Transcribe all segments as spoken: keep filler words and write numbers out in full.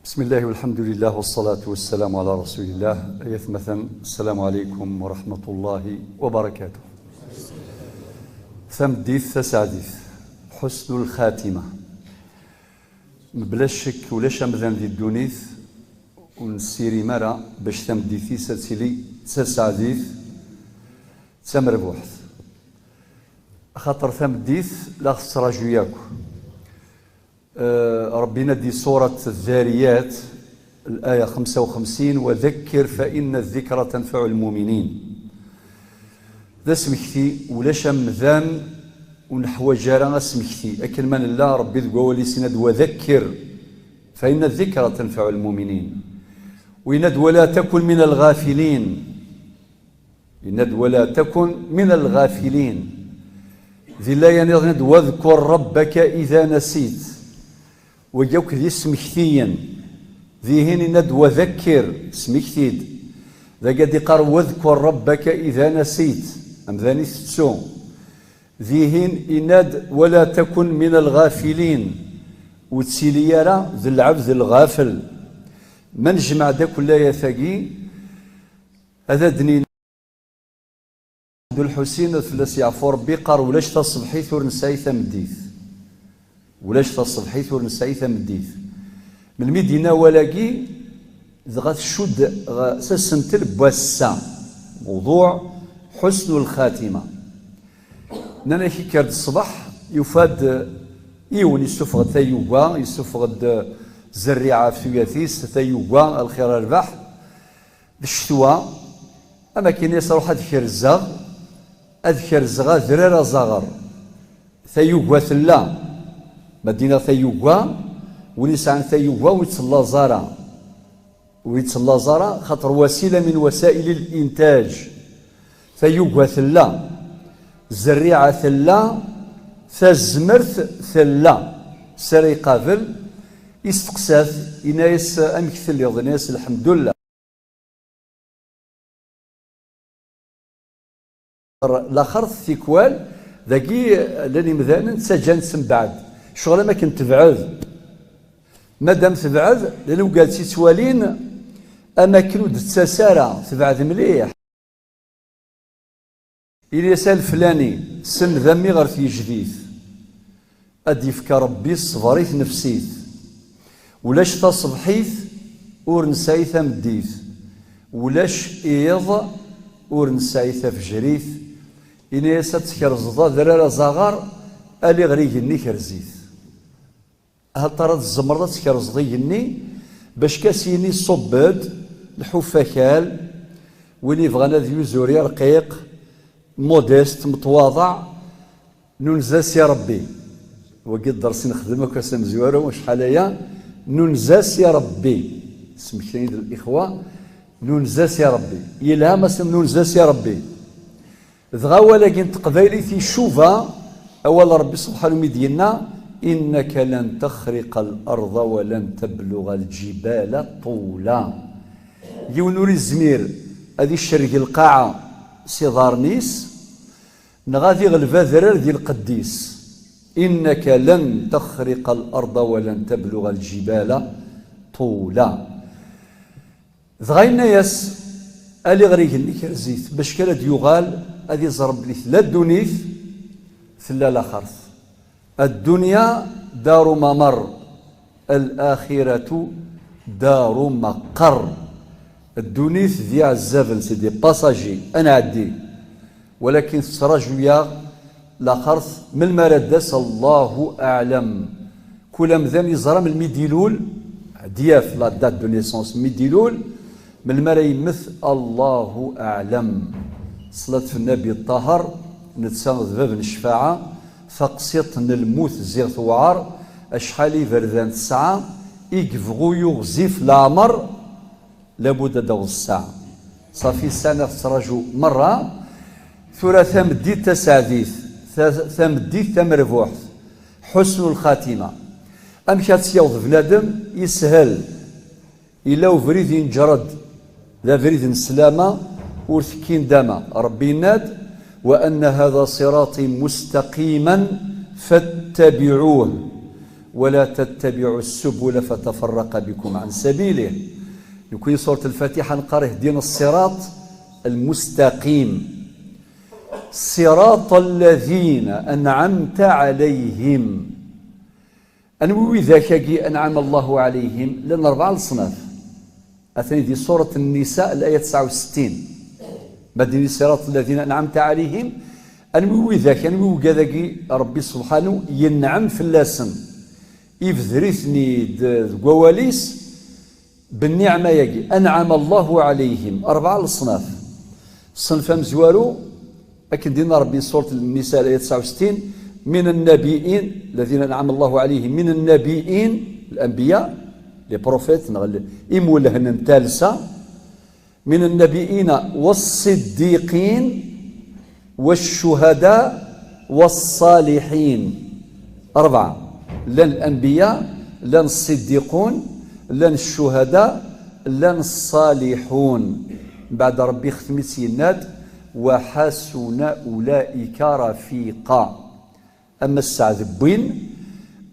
بسم الله والحمد لله والصلاة والسلام على رسول الله. Ay atmaten, السلام عليكم ورحمة الله وبركاته. Tameddit tasaɛdit, حسن الخاتمة. Mebla ccek, ulac amdan di ddunit ur nessirim ara bac tameddit-is ad tili d tasaɛdit, d tamerbuḥt. Axaṭer tameddit la ɣ-tettraǧu yakk. Eh, Ṛebbi yenna-d di surat Ddariyat, laya xemsa u xemsin: "وذكر فإن الذكرى تنفع المؤمنين." D asmekti, ulac amdan ur neḥwaǧ ara asmekti. Akken ma nella, Ṛebbi deg wawal-is yenna-d: "وذكر فإن الذكرى تنفع المؤمنين." U yenna-d: "ولا تكن من الغافلين." Yenna-d: "ولا تكن من الغافلين." Di laya nniḍen yenna-d: "واذكر ربك إذا نسيت." Wagi akk d ismektiyen. Dihin yenna-d: "وذكر", smekti-d. Dagi ad d-iqqar: "واذكر ربك إذا نسيت", amdan i tettu. Dihin yenna-d: "ولا تكن من الغافلين", ur ttili ara d lɛebd lɣafel. Ma nejmeɛ-d akk llayat-agi, ad d-nini Dda Lḥusin, ad fell-as yeɛfu Rebbi, yeqqar: "Ulac taṣebḥit ur nesɛi tameddit." Ulac taṣebḥit ur nesɛi tameddit. Melmi d-yenna awal-agi, dɣa tcudd ɣ-, s asentel n wass-a, mewḍuɛ حسن الخاتمة. Nnan-ak, ikker-d ṣṣbeḥ, yufa-d yiwen, yessufeɣ-d tayuga, yessufeɣ-d zerriɛa ɣef tuyat-is, tayuga, a lxir a rrbeḥ. D ccetwa, am akken i as-ruḥ ad kerzeɣ, ad kerzeɣ adrar azaɣer. Tayuga tella. Ma d-iniɣ tayuga, win yesɛan tayuga ur yettlaẓ ara. Ur yettlaẓ ara, xaṭer wasila min wasaili l-intaj. Tayuga tella, zerriɛa tella, tazmert tella. S ara iqabel, isteqsa-t, yenna-yas: "Amek telliḍ?" Yenna-yas: "Lḥemdullah." Laxert tikwal, dagi llan imdanen ttaǧǧan-tt mbeɛd. Ccɣel am akken tebɛed. Madam tebɛed, llan wigad tt-ittwalin am akken ur d-tettas ara, tebɛed mliḥ. Ini-as: "A leflani, senned a mmi ɣer tgejdit." Ad d-yefk Rebbi ṣṣber i tnefsit. Ulac taṣebḥit ur nesɛi tameddit. Ulac iḍ ur nesɛi tafejrit. Ini-as: "Ad tkerzeḍ adrar azaɣer, ali ɣer igenni, kerz-it." Ahaṭer ad tzemreḍ ad tkerzeḍ igenni, bac ka s-yini: "Ṣubb-d, lḥu f akal." Win ibɣan ad yuzur irqiq, modeste, metwaḍeɛ, nunez-as i Rebbi. Wagi dders i nexdem akk ass amezwaru, acḥal aya, nunez-as i Rebbi. Smektayen-d lixwa, nunez-as i Rebbi. Yelha ma s-, nunez-as i Rebbi. Dɣa awal-agi n teqbaylit icuba awal Rebbi subḥanu mi d-yenna: "إنك لن تخرق الأرض ولن تبلغ الجبال طولا." Yiwen ur izmir ad icerreg lqaɛa s iḍarren-is, neɣ ad iɣleb adrar di lqedd-is. "إنك لن تخرق الأرض ولن تبلغ الجبال طولا." Dɣa yenna-yas: "Ali ɣer igenni, kerz-it, bac kan ad d-yuɣal ad iẓer belli tella ddunit, tella laxert. الدنيا دار ممر، الآخرة دار مقر." Ddunit d iɛezzaben, c'est des passagers, ad nɛeddi. Walakin tettraǧu-yaɣ laxert, melmi ara d-tas, Allahu aɛlam. Kul amdan yeẓra melmi d-ilul, ad d-yaf la date de naissance, mi d-ilul, melmi ara yemmet, Allahu aɛlam. Ṣṣlat f Nnabi Ṭṭaher, netta d bab n ccfaɛa, taqsiṭ n lmut ziɣ tewɛer, acḥal iberdan tesɛa, i yebɣu yuɣzif leɛmer, labud ad d-taweḍ ssaɛa. Ṣafi, ssaɛa tettraǧu merra. Tura tameddit taseɛdit, ta-, tameddit tamerbuḥt, حسن الخاتمة. Amek ad tt-yaweḍ bnadem? Yeshel. Yella ubrid inǧer-d, d abrid n sslama, ur tekki ndama. Rebbi yenna-d: "وأن هذا صراطي مستقيما فاتبعوه." ولا تتبعوا السبل فتفرق بكم عن سبيله. Nekkni surat Lfatiḥa neqqar: اهدنا الصراط المستقيم، صراط الذين أنعمت عليهم. Anwi widak-agi أنعم الله عليهم? Llan rebɛa leṣnaf. Atan di surat Nnisa, laya tesɛa u settin. Ma d-nini: صراط الذين أنعمت عليهم. Anwi widak, anwi wigad-agi Ṛebbi subḥanu yenɛem fell-asen, ibder-iten-id deg wawal-is, benniɛma-agi, أنعم الله عليهم, rebɛa leṣnaf. Ṣṣenf amezwaru, akken d-yenna Ṛebbi di surat Nnisa, laya tesɛa u settin: من النبيين الذين أنعم الله عليهم من النبيين, الأنبياء, les prophètes, neɣ l-, imwellhen n talsa, من النبيين والصديقين والشهداء والصالحين. Rebɛa. Llan الأنبياء, llan الصديقون, llan الشهداء, llan الصالحون. Mbeɛd Ṛebbi ixtem-itt yenna-d: وحسن أولئك رفيقا. Ama sseɛd n win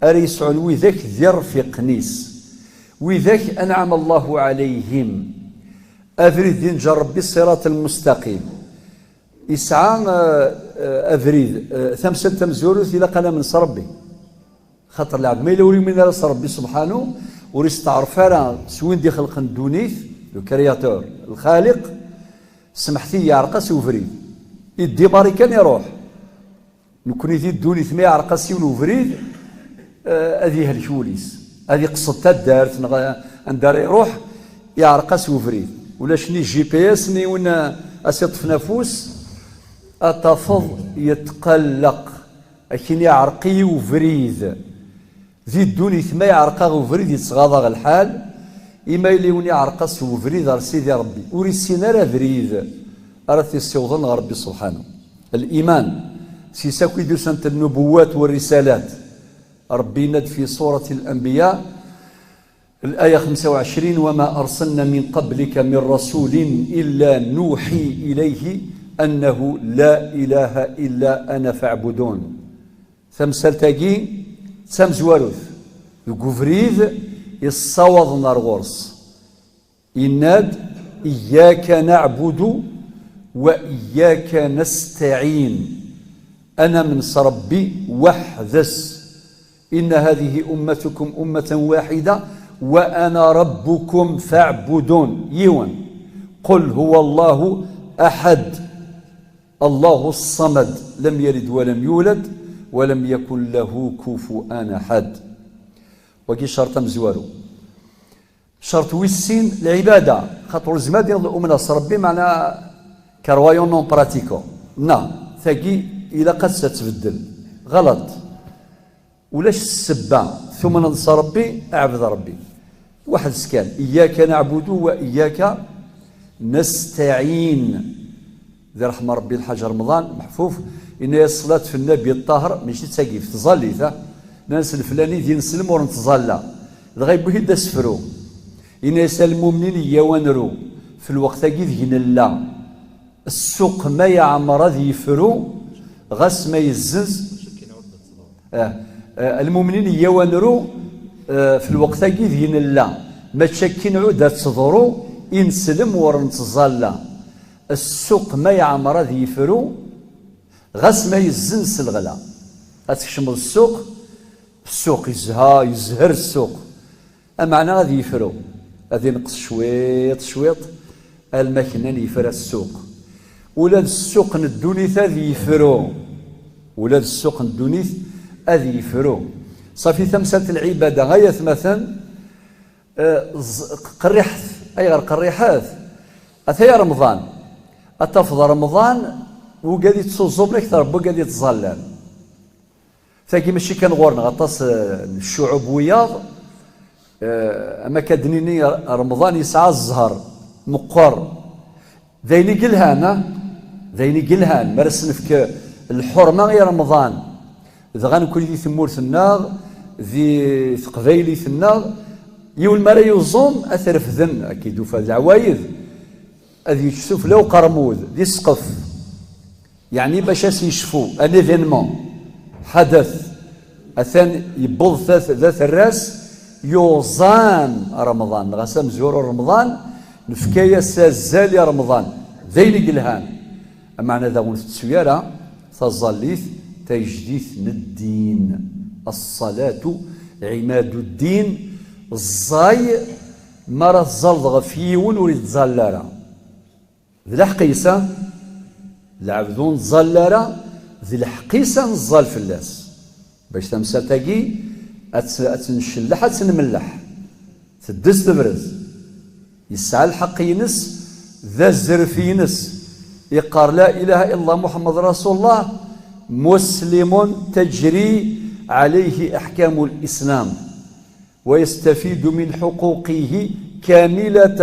ara yesɛun widak d irfiqen-is, widak أنعم الله عليهم. Abrid i yenǧer Ṛebbi, الصراط المستقيم. Yesɛa, eh, eh, abrid, eh, tamsalt tamezwarut, ilaq ad namen s Ṛebbi. Xaṭer lɛebd ma yella ur yumin ara s Ṛebbi subḥanu, ur isteɛṛef ara s win d-ixelqen ddunit, le créateur, lxaliq, smeḥt-iyi, yeɛreq-as ubrid. Iddibarri kan iṛuḥ. Nekkni di ddunit, ma yeɛreq-as yiwen ubrid, eh, ad yehlek wul-is. Ad iqsed taddart, neɣ anda ara iṛuḥ, yeɛreq-as ubrid. Ulac ni G P S, ni win, eh, as-iṭṭfen afus, ad tafeḍ yetqelleq. Akken iɛreq-iyi ubrid. Di ddunit, ma yeɛreq-aɣ ubrid, yettɣaḍ-aɣ lḥal, imi yella yiwen iɛreq-as ubrid ɣer Sidi Ṛebbi, ur issin ara abrid ara t-issiwḍen ɣer Ṛebbi subḥanu. الإيمان, s-is akk i d-usant النبوات والرسالات. Ṛebbi yenna-d fi surat الأنبياء, الآية خمسة وعشرين: وما أرسلنا من قبلك من رسول إلا نوحي إليه أنه لا إله إلا أنا فاعبدون. Tamsalt-agi d tamezwarut deg ubrid yessawaḍen ar ɣur-s. Yenna-d: إياك نعبد وإياك نستعين. Ad namen s Ṛebbi weḥd-s. إن هذه أمتكم أمة واحدة وأنا ربكم فاعبدون. Yiwen. قل هو الله أحد. الله الصمد، لم يلد ولم يولد، ولم يكن له كفوا أحد. Wagi ccerṭ amezwaru. Ccerṭ wis sin, lɛibada. Xaṭer ur nezmir ad d-niniḍ umneɣ s Ṛebbi, meɛna croyant non pratiquant. Na, tagi ilaq ad tt-tbeddel. Ɣelṭ. Ulac ssebba, tumneḍ s Ṛebbi, ɛbed Ṛebbi. Weḥd-s kan. إياك نعبد وإياك نستعين. Di ṛṛeḥma n Ṛebbi, Lḥaǧ Remḍan Meḥfuf, yenna-yas: ṣṣlat fi nnabi ṭṭaher, mačči d tagi, f tẓallit, ha? Nnan-as leflani, di neslem ur nettẓalla. Dɣa yewwi-t-id d asefru. Yenna-yas: a lmumnin, iyyaw ad nru, f lweqt-agi deg nella. Ssuq ma yeɛmer ad yefru, ɣas ma yezzenz. Eh, eh, a lmumnin, iyyaw ad nru, eh, f lweqt-agi deg nella, mačči akken ɛud ad teḍru, i neslem ur nettẓalla. Ssuq ma yeɛmer ad yefru, ɣas ma yezzenz s leɣla. Ad tkecmeḍ ssuq, ssuq yezha, yezher ssuq. Ameɛna ad yefru, ad inqes cwiṭ, cwiṭ, alma k-nnan yefra ssuq. Ula d ssuq n ddunit ad yefru. Ula d ssuq n ddunit ad yefru. Ṣafi tamsalt n lɛibada, ay atmaten, eh, ẓ-, qerriḥet. Ayɣer qerriḥet? Ataya Remḍan. Ad tafeḍ Remḍan, wigad yettsuẓumen akteṛ n wigad yettẓallan. Tagi mačči kan ɣur-neɣ, aṭas, eh, n ccuɛub wiyaḍ, eh, am akka d-nini, Remḍan yesɛa zzher meqqer. D ayen i yelhan, ah? D ayen i yelhan, mi ara s-nefk lḥurma i Remḍan. Dɣa nekkni di tmurt-nneɣ, di teqbaylit-nneɣ, yiwen mi ara yuẓum, ad t-refden, ad k-id-ufa d leɛwayed, ad yečč sufella uqermud, di ssqef. Yeɛni bac ad s-yecfu, un événement, ḥadet. Atan yewweḍ dat, dat aras, yuẓam Remḍan, neɣ ass amezwaru n Remḍan, nefka-yas azal i Remḍan. D ayen i yelhan. Ameɛna daɣen ur tettu ara taẓallit tajdit n ddin. Ṣṣalatu ɛimadu ddin. Ẓẓay, mi ara tẓalleḍ ɣef yiwen ur ittẓalla ara. D leḥq-is, a? Lɛebd ur nettẓalla ara, d leḥq-is ad neẓẓal fell-as. Bac tamsalt-agi ad tt-, ad tt-ncelleḥ, ad tt-nmelleḥ. Teddez tebrez. Yesɛa lḥeqq-ines, d azref-ines. Iqqar: "La ilaha illallah Muḥemmed Rasulullah, muslimun tajri ɛalayhi aḥkamu l-Islam." ويستفيد من حقوقه كاملة.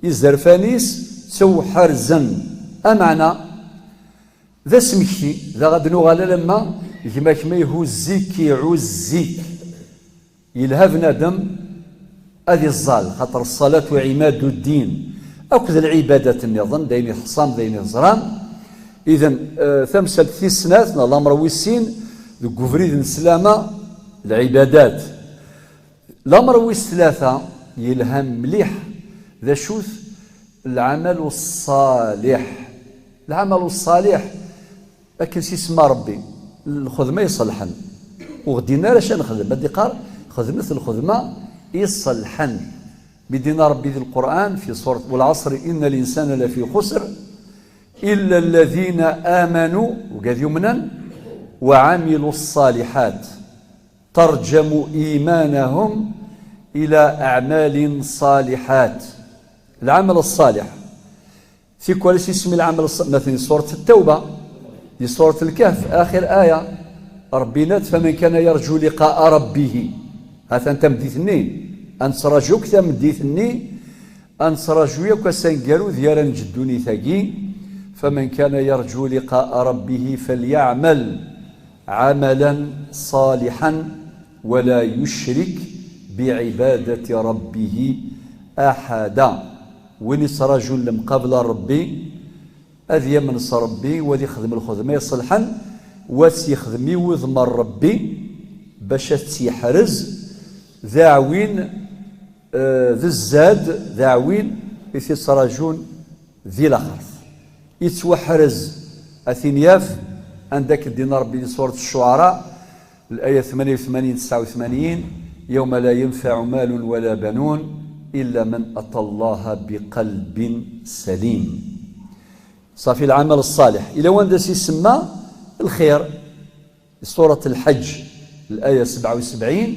Izerfan-is ttewḥerzen. Ameɛna, d asmekti, daɣ ad nuɣal alamma gma-k ma ihuzz-ik, iɛuzz-ik. Yelha bnadem ad iẓẓal, xaṭer ṣṣalatu ɛimadu ddin, akked lɛibadat nniḍen, d ayen i teḥṣam, d ayen i teẓram. Iden, eh, tamsalt tis snat, neɣ lamer wis sin, deg ubrid n sslama, lɛibadat. Lamer wis tlata, yelha mliḥ, d acu-t? Lɛamalu ṣṣaliḥ. Lɛamalu ṣṣaliḥ, akken s isem n Ṛebbi, lxedma iṣelḥen. Ur ɣ-d-yenna ara acu ad nexdem, ad d-iqqar: "Xedmet lxedma iṣelḥen." Mi d-yenna Ṛebbi di Lqur'an, fi surat: "Wal ɛasri, inna linsana lafi xusr, illa alladina amanu", ugad yumnen, "wa ɛamilu ṣṣaliḥat." Tarǧamu imanahum ila aɛmalin ṣaliḥat. Lɛamal ṣṣaliḥ. Tikwal s isem lɛamal ṣ-, مثلا surat Ttawba, di surat Lkehf, axir aya, Ṛebbi yenna-d: "Faman kana yarǧu liqa'a rabbihi." Hatan tameddit-nni, ad nettraǧu akk tameddit-nni, ad nettraǧu akk ass aneggaru di ara neǧǧ ddunit-agi. "Faman kana yarǧu liqa'a rabbihi falyaɛmal عملا صالحا ولا يشرك بعبادة ربه أحدا." Win yettraǧun lemqabla n Ṛebbi, ad yamen s Ṛebbi, u ad ixdem lxedma iṣelḥen, u ad tt-yexdem i wudem n Ṛebbi, bac ad tt-yeḥrez d aɛwin, eh, d zzad, d aɛwin i t-yettraǧun di laxert. Yettwaḥrez, ad t-in-yaf, anda akken d-yenna Ṛebbi di surat Ccuɛara, laya tmanya u tmanyin, tesɛa u tmanyin: "Yawma la yanfaɛu malun wala banun illa man ata Allaha biqalbin salim." Ṣafi, lɛamal ṣṣaliḥ. Ila wanda s-isemma lxir. Surat Lḥeǧǧ, laya sebɛa u sebɛin,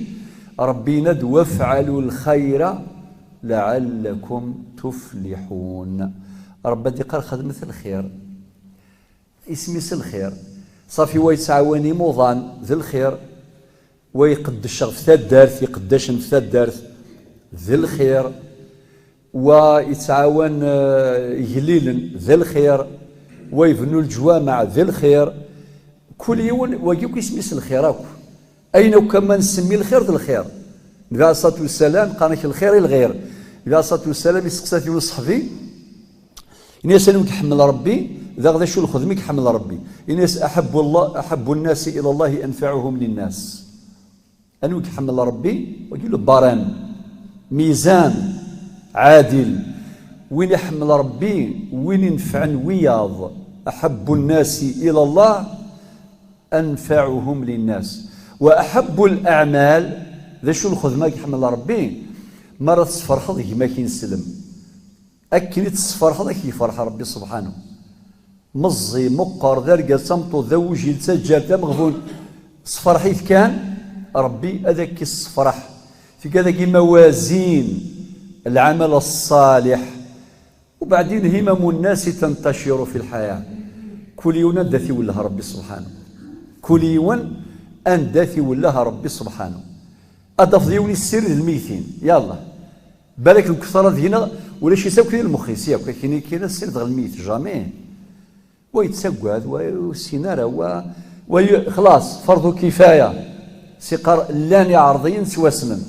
Ṛebbi yenna-d: "Wafɛalu lxayra laɛallakum tufliḥun." Ṛebbi ad d-iqqar: "Xedmet lxir." Isem-is lxir. Ṣafi, wa yettɛawan imuḍan, d lxir. Wa iqeddec ɣef taddart, iqeddacen ɣef taddart, d lxir. Wa yettɛawan, eh, igellilen, d lxir. Wa ibennu leǧwameɛ, d lxir. Kul yiwen, wagi akk isem-is lxir akk. Ayen akk ma nsemmi lxir, d lxir. Nnbi ɛalayhi ṣṣalatu wassalam, qqaren-ak lxir i lɣir. Nnbi ɛalayhi ṣṣalatu wassalam isteqsa-t yiwen uṣeḥbi, ini-as: "Anwa i iḥemmel Ṛebbi, daɣ d acu lxedma i iḥemmel Ṛebbi?" Ini-as: "Aḥabbu Allah, aḥabbu nnasi ila Allahi anfaɛuhum linnas." Anwa i iḥemmel Ṛebbi? Wagi le barème, mizan ɛadil. Win iḥemmel Ṛebbi, win inefɛen wiyaḍ. "Aḥabbu nnasi ila Allah anfaɛuhum linnas." Wa aḥabbu l-aɛmal, d acu lxedma i iḥemmel Ṛebbi? Mi ara tesferḥeḍ gma-k ineslem. Akken i tt-tesferḥeḍ, ad k-yefreḥ Ṛebbi subḥanu. Meẓẓi, meqqer, d argaz, d tameṭṭut, d agujil, d taǧǧalt, d ameɣbun, sferḥ-it kan, Ṛebbi ad ak-issefreḥ. Tga dagi mawazin, lɛamal ṣṣaliḥ. Ubeɛdin, himamu nnasi tantaciru fi lḥaya. Kul yiwen anda t-iwelleh Ṛebbi subḥanu. Kul yiwen anda t-iwelleh Ṛebbi subḥanu. Ad tafeḍ yiwen yessirid lmeytin, yallah. Balak deg ukter ad gneɣ, ulac-it akk di lmux-is yakk, akken i kira ssired ɣer lmeyt, jamais. Wa yettagad, wa ur yessin ara, wa, wa yu-, xlaṣ, farḍu kifaya. Siqar llan iɛerḍiyen ttwasnen.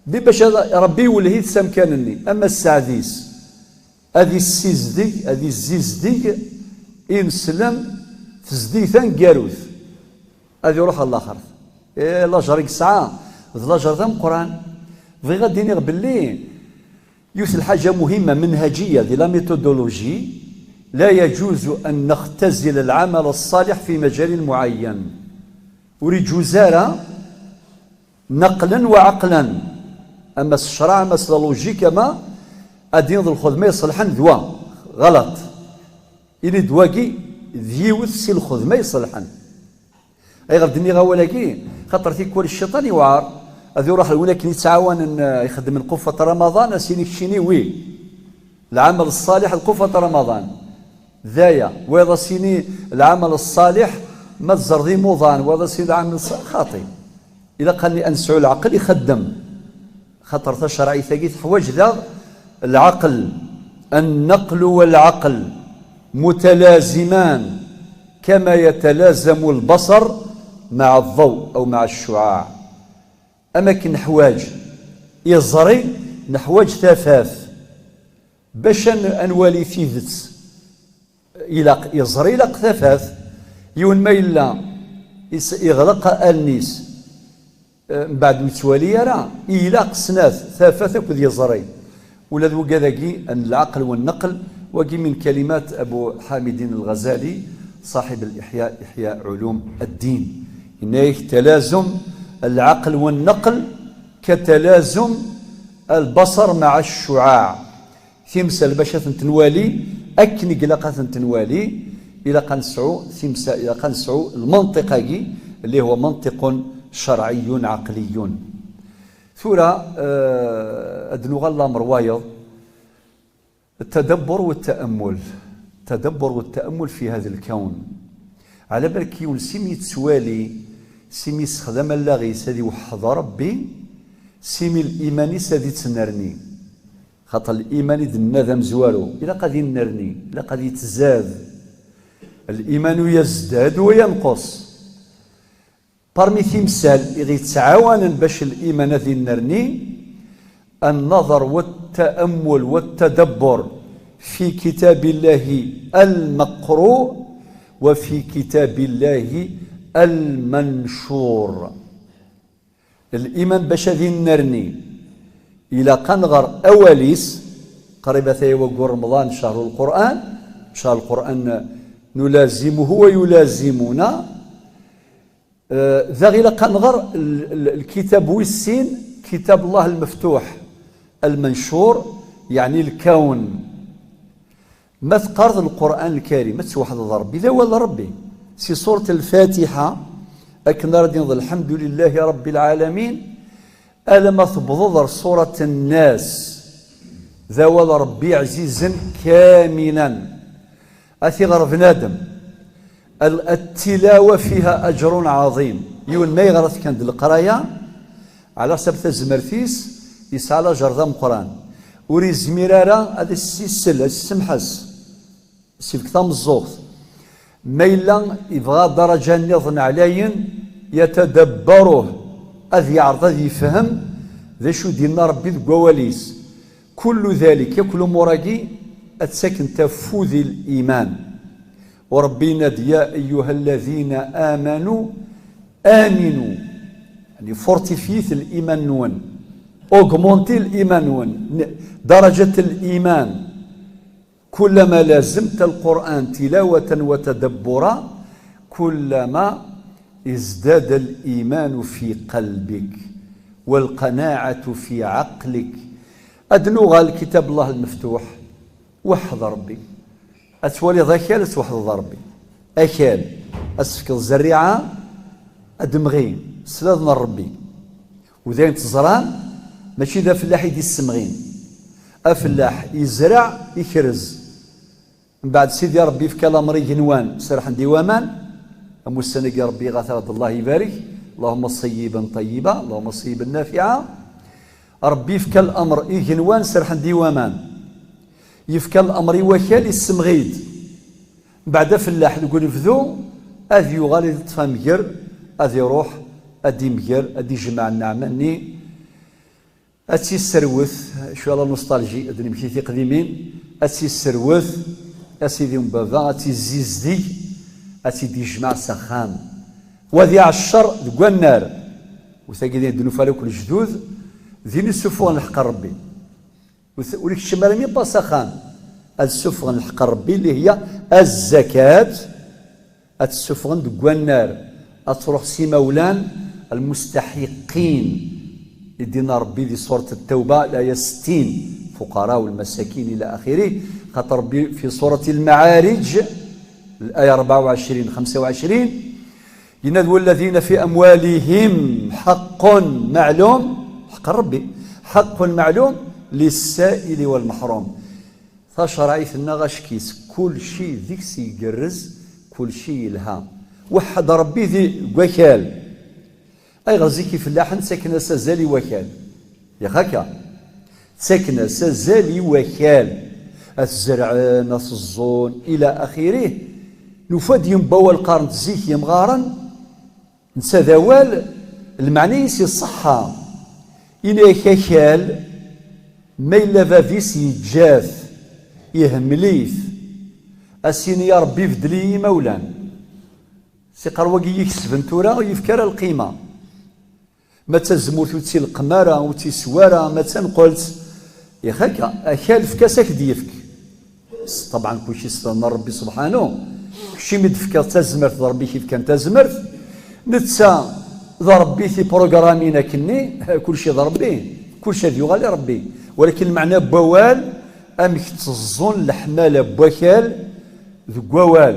Di bac ad, Ṛebbi iwelleh-it s amkan-nni, ama sseɛd-is, ad issizdeg, ad izzizdeg ineslem, tezdeg taneggarut. Ad iruḥ ɣer laxert. Eh, lajer i yesɛa d lajer d ameqqran. Bɣiɣ ad d-iniɣ belli yiwet lḥaǧa muhimma, menhajiya, di la méthodologie, la yajuzu an nextazil lɛamal ṣṣaliḥ fi majalin muɛayyan. Ur iǧuz ara naqlan wa ɛaqlan, ama s ccṛeɛ, ama s la logique, ama ad d-tiniḍ lxedma iṣelḥen d wa, ɣelṭ. Ini-d wagi d yiwet si lxedma iṣelḥen. Ayɣer d-nniɣ awal-agi? Xaṭer tikwal cciṭan iwɛer ad iruḥ ar win akken yettɛawanen, eh, ixeddmen qufat Ramaḍan, ad s-yini keččini wi, lɛamal ṣṣaliḥ d qufat Ramaḍan. D aya, wayeḍ ad s-yini lɛamal ṣṣaliḥ ma tzerrḍ imuḍan, wayeḍ ad s-yini lɛamal ṣṣaliḥ, xaṭi. Ilaq ad nesɛu lɛeql ixeddem. Xaṭer tacerɛit-agi teḥwaǧ daɣ lɛeql. النقل والعقل متلازمان كما يتلازم البصر مع الضوء أو مع الشعاع. Am akken neḥwaǧ iẓri, neḥwaǧ tafat bac ad n-, ad nwali tidet. Ilaq iẓri, ilaq tafat. Yiwen ma yella is-, iɣleq allen-is, eh, mbeɛd ur yettwali ara, ilaq snat, tafat akked yiẓri. Ula d wigad-agi n lɛeql u nneql, wagi min kalimat Abu Ḥamidin Lɣazali, ṣaḥib Liḥya, Iḥya Ulum Ddin. Yenna-yak talazum lɛeql u nneql ka talazum lbaṣar maɛa ccuɛaɛ. Timsal bac ad tent-nwali akken i ilaq ad tent-nwali, ilaq ad nesɛu timsal, ilaq ad nesɛu lmanṭiq-agi, اللي هو منطق شرعي عقلي. Tura, eh, ad nuɣal lamer wayeḍ, التدبر والتأمل. التدبر والتأمل في هذا الكون. Ɛla balak yiwen simi yettwali, simi yessexdam allaɣ-is ad iweḥḥed Ṛebbi, simi liman-is ad ittnerni. Xaṭer liman i d-nenna d amezwaru, ilaq ad innerni, ilaq ad yettzad. Liman u yazdad wa yanqus. Parmi timsal i ɣ-yettɛawanen bac liman ad innerni, النظر والتأمل والتدبر في كتاب الله المقروء وفي كتاب الله المنشور. Liman bac ad innerni, ilaq ad nɣer awal-is. Qrib ata waggur Remḍan, شهر القرآن، شهر القرآن نلازمه ويلازمنا. Eh, daɣ ilaq ad nɣer l-, l-, lkitab wis sin, كتاب الله المفتوح المنشور، yeɛni lkawn. Ma teqqareḍ Lqur'an Lkarim, ad tweḥdeḍ Ṛebbi, d awal n Ṛebbi. Si surat Lfatiḥa, akken ara d-tiniḍ الحمد لله رب العالمين, alamma tewwḍeḍ ar surat Nnas, d awal n Ṛebbi ɛzizen kamilan. Ad t-iɣer bnadem. Al-, التلاوة فيها أجر عظيم. Yiwen ma yeɣra-t kan d leqraya, ɛla ḥsab tazmert-is, yesɛa lajer d ameqqran. Ur yezmir ara ad as-isel, ad s-semḥes. Sibek tameẓẓuɣt. Ma yella yebɣa daraǧa nniḍen ɛlayen, يتدبره, ad yeɛreḍ ad yefhem d acu d-yenna Ṛebbi deg wawal-is. كل ذلك, yakk lumuṛ-agi, ad ttakkent afud i liman. U Ṛebbi yenna-d, يا أيها الذين آمنوا آمنوا. Yeɛni, fortifyit liman-nwen. Augmentez liman-nwen. N-, درجة الإيمان. كلما لازمت القرآن تلاوة وتدبرا، كلما ازداد الإيمان في قلبك والقناعة في عقلك. Ad nuɣal كتاب الله المفتوح. Weḥḥed Ṛebbi. Ad twaliḍ akal, ad tweḥdeḍ Ṛebbi. Akal. Ad s-tefkeḍ zerriɛa, ad d-temɣi s laden n Ṛebbi. U d ayen teẓram, mačči d afellaḥ i d-issemɣin. Afellaḥ yezreɛ, ikrez. Mbeɛd Sidi Ṛebbi yefka lameṛ igenwan, serḥen-d i waman. Am ussan-agi Ṛebbi iɣat-aɣ-d, Allah ibarek. اللهم صيبا طيبا، اللهم صيبا نافعا. Ṛebbi yefka lameṛ igenwan, serḥen-d i waman. Yefka lameṛ i wakal, issemɣi-d. Mbeɛd afellaḥ deg unebdu, ad yuɣal ad iṭṭef amger, ad iṛuḥ, ad d-imger, ad d-ijmeɛ nneɛma-nni, ad tt-isserwet, cwiya la nostalgie, ad d-nemki tiqdimin, ad tt-isserwet, a sidi n baba, ad tt-izzizdeg, ad tt-id-ijmeɛ s axxam. Wa ad iɛeccer deg wannar, U tagi din d-nufa akk lejdud, din i ssufɣen lḥeqq n Ṛebbi. Ur t-, ur ikeččem ara mi pas axxam. Ad ssufɣen lḥeqq n Ṛebbi, اللي هي الزكاة, ad tt-ssufɣen deg wannar, ad truḥ s imawlan المستحقين. I d-yenna Ṛebbi di surat At-Tawba, الآية ستين, فقراء والمساكين إلى آخره. خاطر Ṛebbi في سورة المعارج, الآية أربعة وعشرين، خمسة وعشرين, yenna-d: والذين في أموالهم حق معلوم, حق Ṛebbi, حق معلوم للسائل والمحروم. Tacerɛit-nneɣ acek-itt, kulci deg-s igerrez, kulci yelha. Weḥḥed Ṛebbi di, deg wakal. Ayɣer zik ifellaḥen ttaken-as azal i wakal? Yak akka. Ttaken-as azal i wakal. Ad t-zerɛen, ad t-ẓẓun, ila axirih. Nufa-d yembawa lqern n zik yemɣaren, netta d awal, lmeɛna-is iṣeḥḥa. Ini-ak akal, ma yella bab-is yeǧǧa-t, ihemmel-it, a s-yini: "Ya Ṛebbi, beddel-iyi imawlan." Siqar wagi i ikesben tura, ur yefki ara lqima. Ma d tazemmurt ur tt-ileqqem ara, ur tt-iswa ara, ma d tanqelt, yak akka, akal efk-as, ad k-d-yefk. Ṭebɛen kulci s lfeḍl n Ṛebbi subḥanu. Kečč imi d-tefkiḍ tazmert, d Ṛebbi i k-ifkan tazmert. Netta d Ṛebbi i t-iprogrammin akkenni, kulci d Ṛebbi, kulci ad yuɣal i Ṛebbi. Walakin lmeɛna n wawal, amek tteẓẓun leḥmala n wakal deg wawal.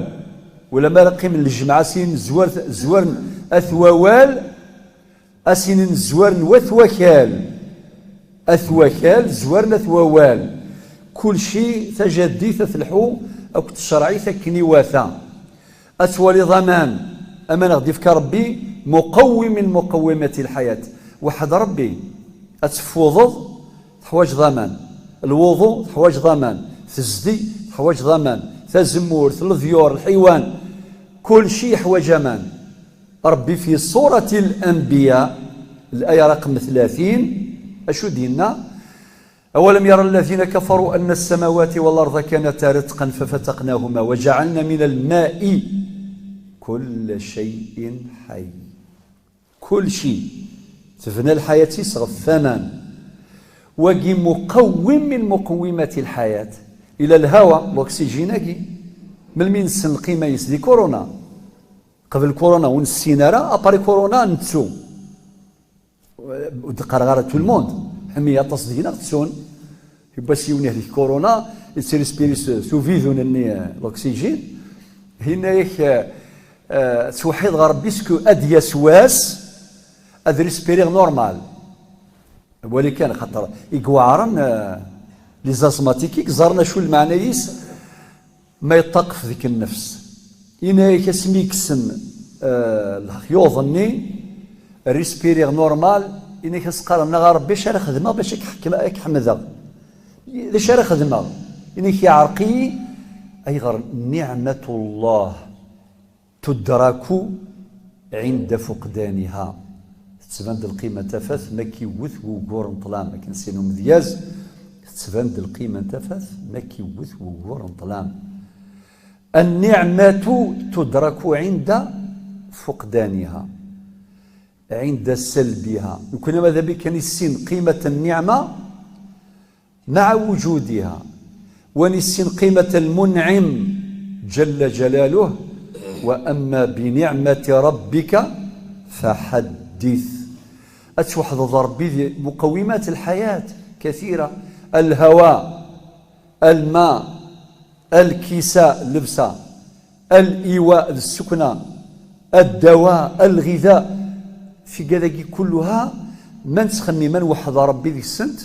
Ulamma ara qqimen lǧemɛa, sin zwar-, zwaren at wawal, a s-inin zwaren wat wakal. At wakal zwaren at wawal. Kulci tajaddit ad telḥu akked tcerɛit akken iwata. Ad twaliḍ aman, aman ɣ-d-ifka Ṛebbi, مقوم من مقومات الحياة. Weḥḥed Ṛebbi, ad teffudeḍ, teḥwaǧeḍ aman. Lwuḍu, teḥwaǧeḍ aman. Tezdi, teḥwaǧeḍ aman. Tazemmurt, leḍyur, lḥiwan, kulci yeḥwaǧ aman. Ṛebbi fi surat Al-Anbiya, laya raqem tlatin, acu d-yenna? أولم ير الذين كفروا أن السماوات والأرض كانتا رتقا ففتقناهما وجعلنا من الماء كل شيء حي. Kulci tebna lḥayat-is ɣef waman. Wagi مقوم من مقومات الحياة. Ila lhawa, l'oxygène-agi, melmi nessen lqima-is? Di corona. Qbel corona ur nessin ara, après corona nettu. Ur d-qqareɣ ara tout le monde. Ḥmi aṭas deg-neɣ ttun. Yiwwas yiwen ihlik corona, yettirispiri s, s ubidun-nni, eh, l'oxygène. Hinna-yak, eh, eh, ttweḥḥideɣ ɣer Ṛebbi, sku ad d-yas wass, ad rispiriɣ normal. Wali kan, xaṭer i iweɛren, eh, les asthmatiques i yeẓran acu lmeɛna-is, ma yeṭṭaqef deg nnefs. Ini-ak asmi i yekksen, eh, lexyuḍ-nni, rispiriɣ normal, ini-ak as-qqaren neɣ a Ṛebbi, acu ara xedmeɣ bac ad k-ḥkem-, ad k-ḥemdeɣ? D acu ara xedmeɣ? Ini-ak iɛreq-iyi, ayɣer? نعمة الله تدرك عند فقدانها. Tettban-d lqima n tafat ma k-iwwet wugur n ṭṭlam, akken sin umedyaz, tettban-d lqima n tafat ma k-iwwet wugur n ṭṭlam. النعمة تدرك عند فقدانها، عند سلبها. Nekkni ma d abi kan issin qimat n nniɛma, مع وجودها. Wa nissin qimat المنعم جل جلاله، وأما بنعمة ربك فحدث. Ad tweḥdeḍ Ṛebbi di مقومات الحياة كثيرة. الهواء، الماء، الكساء, llebsa, الإيواء, d ssekna, الدواء، الغذاء. Tigad-agi kulluha, ma nettxemmim ad nweḥḥed Ṛebbi deg-sent,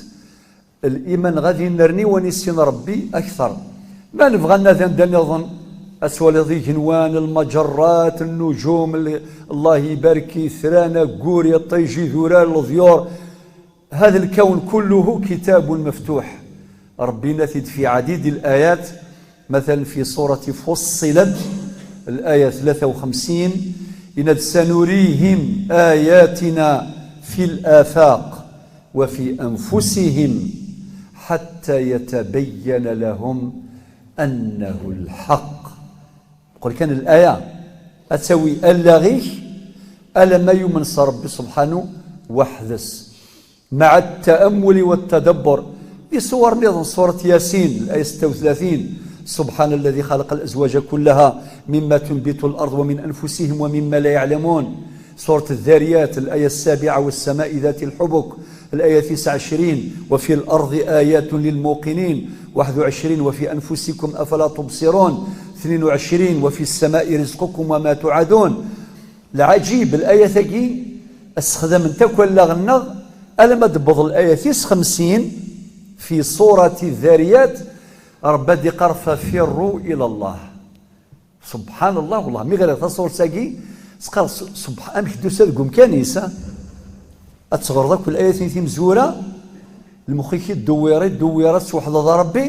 liman ɣad innerni wa nissin Ṛebbi akteṛ. Ma nebɣa ad nadi anda nniḍen, ad twaliḍ igenwan, المجرات، النجوم, l-, Allah ibarek, itran, aggur, iṭij, idurar, leḍyur. هذا الكون كله كتاب مفتوح. Ṛebbi yenna-t-id في عديد الآيات، مثلا في سورة فصلت، الآية ثلاثة وخمسين، yenna-d: سنريهم آياتنا في الآفاق وفي أنفسهم حتى يتبين لهم أنه الحق. Qel kan laya, ad tawi allaɣ-ik, alamma yumen s Ṛebbi subḥanu, weḥd-s. مع التأمل والتدبر. Di ṣṣura nniḍen, ṣṣurat Yasin, laya setta u tlatin: سبحان الذي خلق الأزواج كلها مما تنبت الأرض ومن أنفسهم ومما لا يعلمون. Ṣṣurat Zzariyat, laya ssabiɛa: والسماء ذات الحبك, laya tisɛa u ɛecrin: وفي الأرض آيات للموقنين, واحد وعشرين: وفي أنفسكم أفلا تبصرون, اثنين وعشرين: وفي السماء رزقكم وما توعدون. Lɛaǧib, layat-agi ssexdament akk allaɣ-nneɣ, alamma d-tewweḍ laya tis xemsin fi ṣṣurat Zzariyat, Ṛebbi ad d-iqqar: ففروا إلى الله. Subḥan Allah, wellah, mi ɣriɣ taṣuṛt-agi, teqqar: "Subḥ-, amek d-tusa deg umkan-is, a? Ad teɣreḍ akk layat-nni timezwura, lmux-ik idewwir, idewwir, ad tesweḥleḍ Ṛebbi."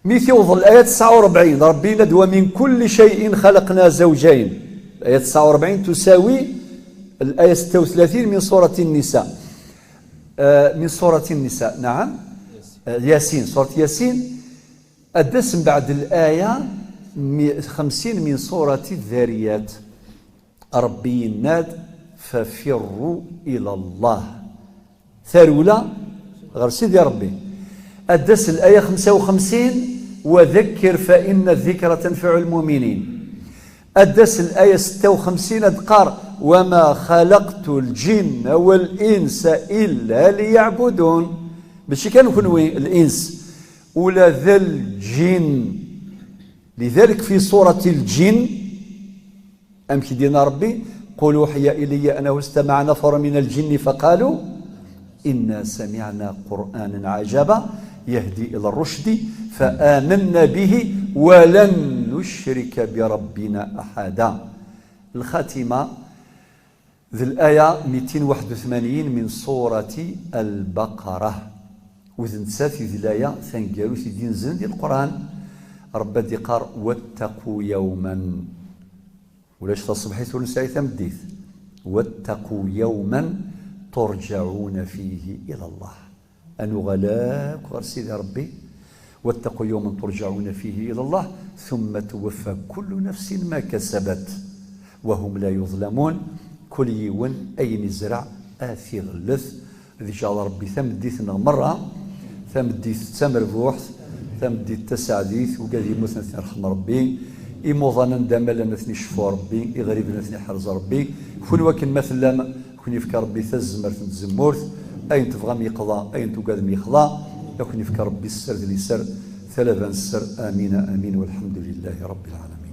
Mi tiweḍ laya tesɛa u ṛebɛin, Ṛebbi yenna-d: "ومن كل شيء خلقنا زوجين." Laya tesɛa u ṛebɛin tusawi laya setta u tlatin من سورة النساء. Eh, من سورة النساء, naɛam. Eh, Yasin, ṣṣurat Yasin. Ad d-tas mbeɛd laya mi-, xemsin من سورة الذاريات. Ṛebbi yenna-d: "ففروا إلى الله." Tarewla ɣer Sidi Ṛebbi. Ad d-tas laya xemsa u xemsin: "وذكر فإن الذكرى تنفع المؤمنين." Ad d-tas laya setta u xemsin, ad d-teqqar: "وما خلقت الجن والإنس إلا ليعبدون." Mačči kan kenwi, الإنس, ula d الجن. لذلك في سورة الجن, amek i d-yenna Ṛebbi: "قل أوحي إلي أنه استمع نفر من الجن فقالوا إنا سمعنا قرآنا عجبا يهدي إلى الرشد فآمنا به ولن نشرك بربنا أحدا." Lxatima d laya mitin waḥed u tmanyin من سورة البقرة. U d nettat i d laya taneggarut i d-inezlen di Leqran. Ṛebbi ad d-iqqar: "واتقوا يوما". Ulac taṣebḥit ur nesɛi tameddit. "واتقوا يوما ترجعون فيه إلى الله". Ad nuɣal akk ɣer Sidi Ṛebbi. "واتقوا يوما ترجعون فيه إلى الله ثم توفى كل نفس ما كسبت وهم لا يظلمون." Kul yiwen ayen izreɛ ad t-iɣellet. Ad iǧɛel Ṛebbi tameddit-nneɣ merra, tameddit d tamerbuḥt, tameddit d taseɛdit, wigad yemmuten ad ten-irḥem Ṛebbi, imuḍanen d amalan ad ten-iceffu Ṛebbi, iɣriben ad ten-iḥrez Ṛebbi. Kunwi akken ma tellam, ad ken-yefk Ṛebbi tazmert n tzemmurt, ayen tebɣam yeqḍa, ayen tugadem yexḍa, ad ken-yefk Ṛebbi sser d liser, talaba n sser. Amin, amin, walḥemdu lillahi Ṛebbi lɛalamin.